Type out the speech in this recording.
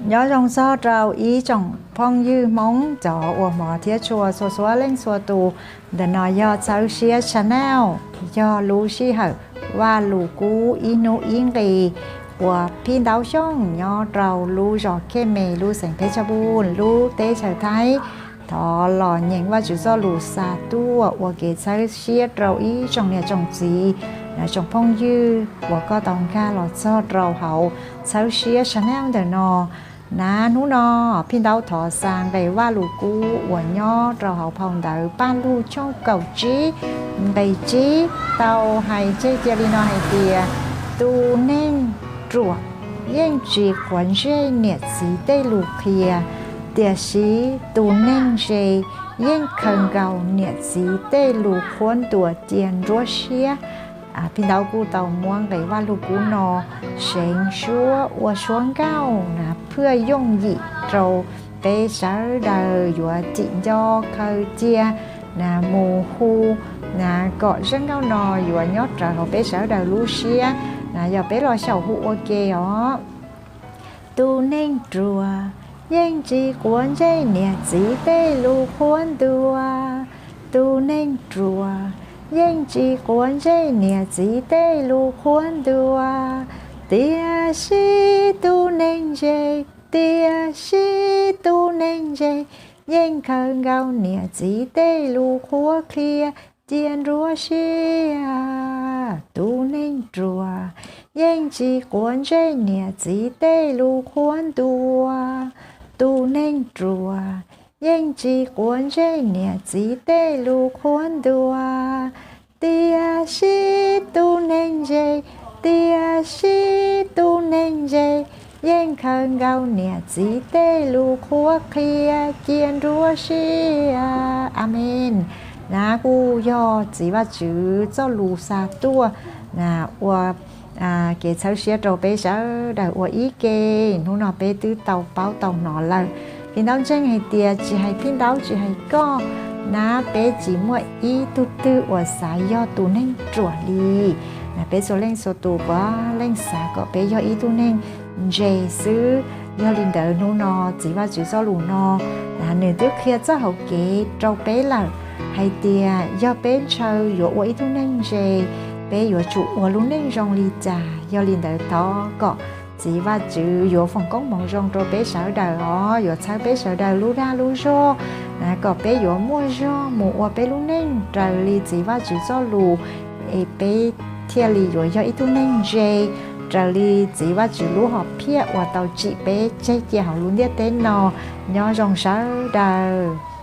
Nyob zoo txog rau ib tsoom phooj ywg Hmoob cov uas hmov thiab tshua txhua txhua leej txhua tus. Ntawm no yog Txhawb Siab Channel, yog lub sij hawm Vajluskub ib hnub ib nqis uas Phij Ntaub Xyooj nyob rau lub zos Khej Mes lub xeev Phev Tshaj Pum lub teb chaws Thaib. Thov los nyeem Vajtswv Txojlus xa tuaj ua kev txhawb siab rau ib tsoom niam tsoom txiv, tsoom phooj ywg uas koj tau nkag los txog rau hauv Txhawb Siab Channel ntawm no. Na hnub no Phij Ntaub thov xa nqe Vajluskub uas nyob rau hauv phau ntawv Paj Lug tshooj kaum tsib nqe tsib tau hais tseg cia li no hais tias, tus neeg ruam yeej tsis quav ntsej niam txiv tej lus qhia, tiam sis tus neeg ntse yeej khaws nkaus niam txiv tej lus qhuab ntuas cia nruab siab. Phij Ntaub kuj tau muab nqe Vajluskub no seev suab ua suab nkauj na phwaj yooj yim rau peb sawv daws yuav cim nco khaws cia na mus hu na kom zaj nkauj no yuav nyob rawv hauv peb sawv daws lub siab na yog peb los xyaum hu ua ke os. Tus neeg ruam yeej tsis quav ntsej niam txiv tej lus qhuab ntuas. Tus neeg ruam yeej tsis quav ntsej niam txiv tej lus qhuab ntuas. Tiam sis tus neeg ntse, tiam sis tus neeg ntse yeej khaws nkaus niam txiv tej lus qhuab qhia cia nruab siab. Tus neeg ruam yeej tsis quav ntsej niam txiv tej lus qhuab ntuas. Tus neeg ruam yeej tsis quav ntsej niam txiv tej lus qhuab ntuas. Tiam sis tus neeg ntse, tiam sis tus neeg ntse yeej khaws nkaus niam txiv tej lus qhuab qhia cia nruab siab. Amees. Na kuj yog txiv Vajtswv Txojlus xa tuaj na ua kev txhawb siab rau peb sawv daws ua ib ke. Hnub no peb twb tau paub tau hnov lawm. Phij Ntaub ntseeg hais tias tsis hais Phij Ntaub tsis hais koj, na peb tsis muaj ib tug twg uas xav yog tus neeg ruam li. Na peb txhua leej txhua tus puav leej xav kom peb yog ib tug neeg ntse xwb. Yog li ntawd hnub no txiv Vajtswv Txojlus no na nws twb qhia txoj hauv kev rau peb lawm hais tias yog peb ntshaw yuav ua ib tug neeg ntse, peb yuav tsum ua lub neej zoo li cas. Yog li ntawd thov kom txiv Vajtswv yuav foom koob hmoov zoo rau peb sawv daws os, yuav txhawb peb sawv daws lub dag lub zog na kom peb yuav muaj zog mus ua peb lub neej raws li txiv Vajtswv Txojlus, es peb thiaj li yuav yog ib tug neeg ntse raws li txiv Vajtswv lub hom phiaj uas tau tsim peb tseg cia hauv lub ntiaj teb no. Nyob zoo sawv daws.